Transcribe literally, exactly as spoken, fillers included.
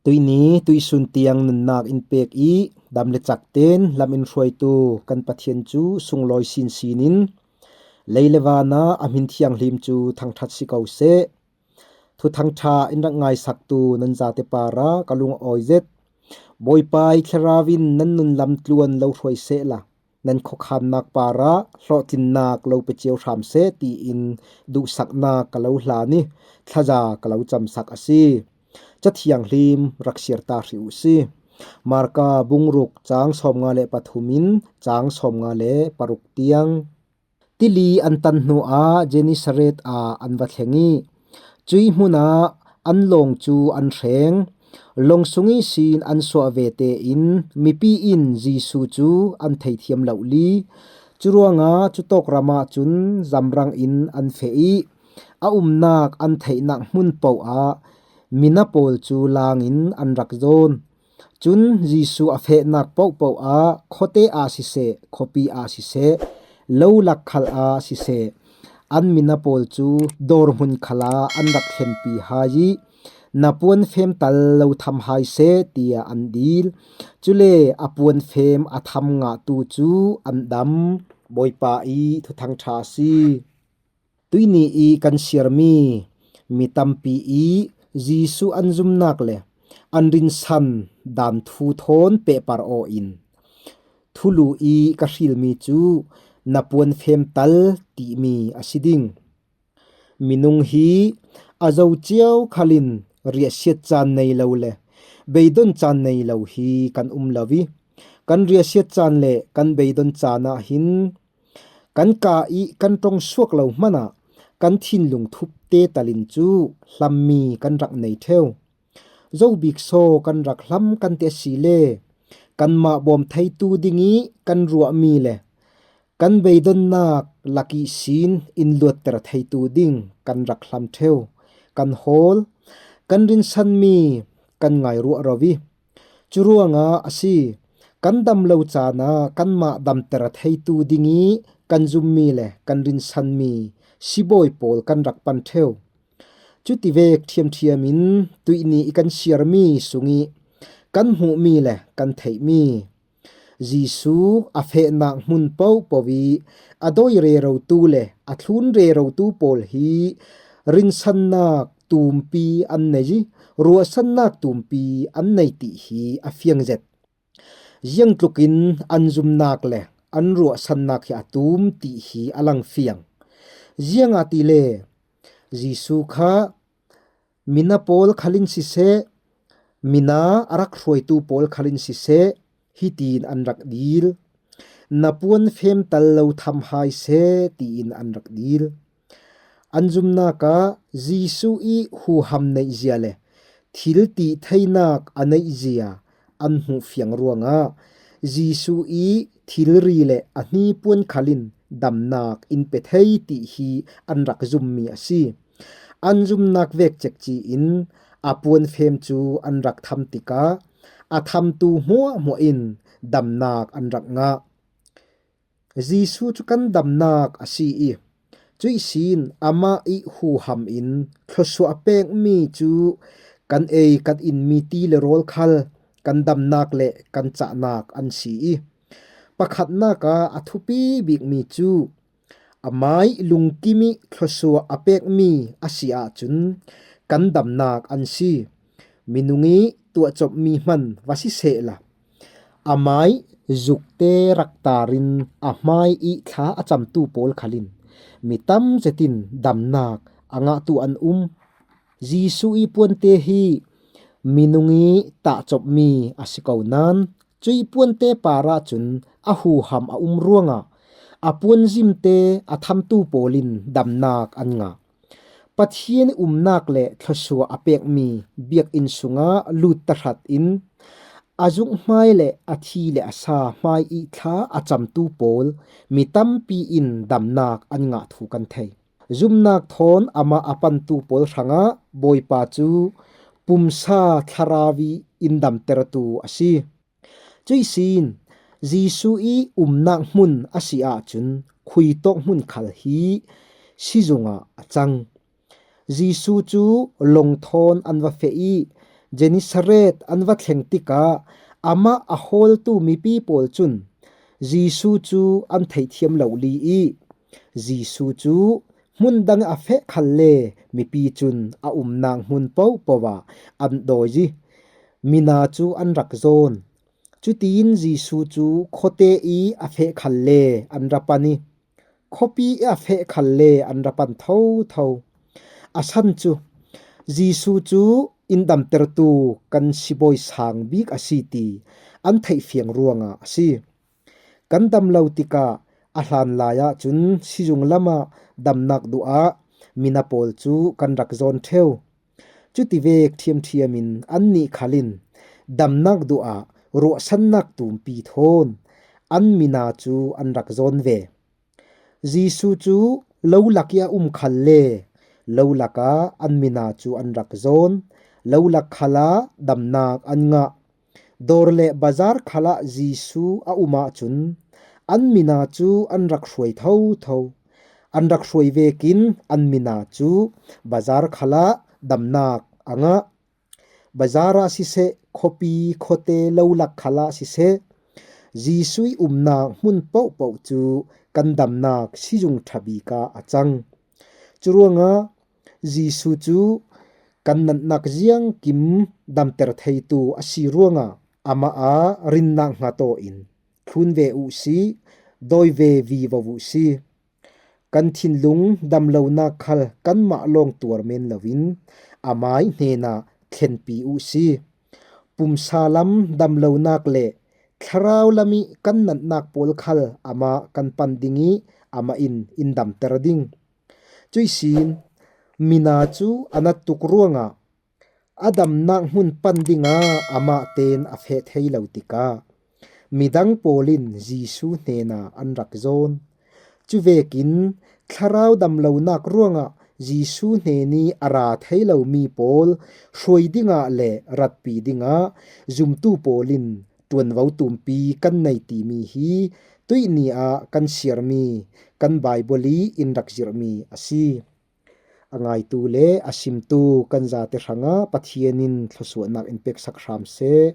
Tuihni tuihsun tiang nunnak in pek i dam le cak ten lam in hruaitu kan Pathian cu sunglawi sinsin in lei le van ah a hmin thianghlim cu thangṭhat si ko seh. Thuthang ṭha in rak ngaisaktu nan zate parah ka lung a awi zet. Bawipa i Thlarau in nan nun lam tluan lo hruai sehla, nan khuakhannak parah hlawhtlinnak lo pe cio hram seh, tiin duhsaknak ka lo hlan i thlaza ka lo camsak a si. Ca Thianghlim rak siar ta hrih uh si. Marka bung ruk cang sawmnga le pathum in cang sawmnga le paruk tiang. Tili an tan hnuah Gennesaret ah an va thleng i cuih hmunah an lawng cu an hreng. Lawng sung ihsin an suah ve tein mipi in Jesuh cu an thei thiam lo li. Curuangah cutawk ram ah cun zamrang in an feh i a umnak an theihnak hmun paoh ah mina pawl cu lang in an rak zawn. Cun Jesuh a fehnak pohpoh ah khuate ah siseh, khuapi ah siseh, lo lak khal ah siseh, an mina pawl cu dawr hmun khal ah an rak thlenpi hai i, "Na puanfem tal lo tham hai seh," tiah an dil. Cule a puanfem a tham ngahtu cu an dam. Bawipa i Thuthang ṭha a si. Tuihni i kan siarmi mi tampi i Jesuh an zumnak le an rinsan dan thu thawn pehpar aw in thulu i ka hrilmi cu "Na puanfem tal" timi a si ding. Minung hi a zo cio khal in riahsiat caan nei lo le beidon caan nei lo hi kan um lo i, kan riahsiat caan le kan beidon caan ah hin kan kaa i kan ṭong suak lo hmanh ah kan thinlung thupte tal in cu hlammi kan rak nei ṭheu. Zo bik saw kan rak hlam kan ti asile, kanmah bawm theitu ding i kan ruahmi le kan beidonnak lak ihsin in luatter theitu ding kan rak hlam ṭheu. Kan hawl, kan rinsanmi kan ngai ruahro i, curuangah a si. Kan dam lo caan ah kanmah damter theitu ding i kan zummi le kan rinsanmi sibawi pawl kan rak pan ṭheu. Cutivek ṭhiamṭhiam in tuihni i kan siarmi sung i kan hmuhmi le kan theihmi Jesuh a fehnak hmun pohpoh i a dawi rerotu le a thlun rerotu pawl hi rinsannak tumpi an nei i ruahsannak tumpi an nei ti hi a fiang zet. Ziangtlukin an zumnak le an ruahsannak hi a tum ti hi a lang fiang. Ziangahtile Jesuh kha mina pawl khal in siseh, mina a rak hruaitu pawl khal in siseh, hitin an rak dil. "Na puanfem tal lo tham hai seh," tiin an rak dil. An zumnak ah Jesuh i huham neihzia le thil tih theinak a neihzia an hmuh fiang ruangah Jesuh i thilri le a hnipuan khal in damnak in pe thei ti hi an rak zummi a si. An zumnak vek cekci in a puanfem cu an rak tham tikah a thamtu hmuahhmuah in damnak an rak ngah. Jesuh cu kan damnak a si i cuih sin amah i huham in thluasuah a pekmi cu kan ei kan inmi ti le rawl khal kan damnak le kan cahnak an si i pakhatnak ah a thupi bikmi cu amah i lungkim i thluasuah a pekmi a si ahcun kan damnak an si. Minung i tuahcopmi hman va si sehla, amah i zukte rak tar in a hmai i thla a camtu pawl khal in mi tam zetin damnak a ngahtu an um. Jesuh i puante hi minung i tahcopmi a si ko nain cuih puante parah cun a huham a um ruangah a puanzimte a thamtu pawl in damnak an ngah. Pathian i umnak le thluasuah a pekmi biakinn sungah lut tahratin a zuk hmai le a thi le a sa hmai i thla a camtu pawl mi tampi in damnak an ngah thu kan thei. Zumnak thawn amah a pantu pawl hrangah Bawipa cu pumsa thlarau i in damtertu a si. Cuih sin Jesuh i umnak hmun a si ahcun khuitawk hmun khal hi sizung ah a cang. Jesuh cu lawng thawn an va feh i Gennesaret an va thleng tikah amah a hawltu mipi pawl cun Jesu cu an theihthiam lo li i Jesu cu hmun dang a feh khalle mipi cun a umnak hmun pohpoh ah an dawi i mina cu an rak zawn. Cutiin Jesu cu khuate i a feh khalle an ra pan i khuapi i a feh khalle an ra pan thotho. A san cu Jesu cu in damtertu kan sibawi sang bik a si ti an theih fiang ruangah a si. Kan dam lo tikah a hlan lai ahcun sizung lamah damnak duh ah mina pawl cu kan rak zawn ṭheu. Cutivek ṭhiamṭhiam in annih khal in damnak duh ah ruahsannak tumpi thawn an mina cu an rak zawn ve. Jesu cu lo lak i a um khalle lo lakah an mina cu an rak zawn. Lo lak khalah damnak an ngah. Dawr le bazar khalah Jesu a um ahcun an mina cu an rak hruai thotho. An rak hruai vekin an mina cu bazar khalah damnak a ngah. Bazar ah siseh, khuapi khuate lo lak khalah siseh, Jesuh i umnak hmun pohpoh cu kan damnak sizung ṭha bik ah a cang. Curuangah Jesu cu kan natnak ziangkim damter theitu a si ruangah amah ah rinnak hngat aw in thlun ve uh sih, dawi ve vivo uh sih. Kan thinlung damlonak khal kanmah lawng tuar men loin amai hnenah thlenpi uh sih. Pumsa lam damlonak le thlarau lam i kan natnak pawl khal amah kan pan ding i amah in in damter ding. Cuih sin mina cu a nat tuk ruangah a damnak hmun pan dingah amah tein a feh thei lo tikah midang pawl in Jesu hnenah an rak zawn. Cuvekin thlarau damlonak ruangah Jesu hnen i a ra thei lomi pawl hruai dingah le ratpi dingah zumtu pawl in ṭuanvo tumpi kan nei timi hi tuih ni ah kan siarmi kan Baibal i in rak zirhmi a si. A ngaitu le a simtu kan zate hrangah Pathian in thluasuahnak in peksak hram seh.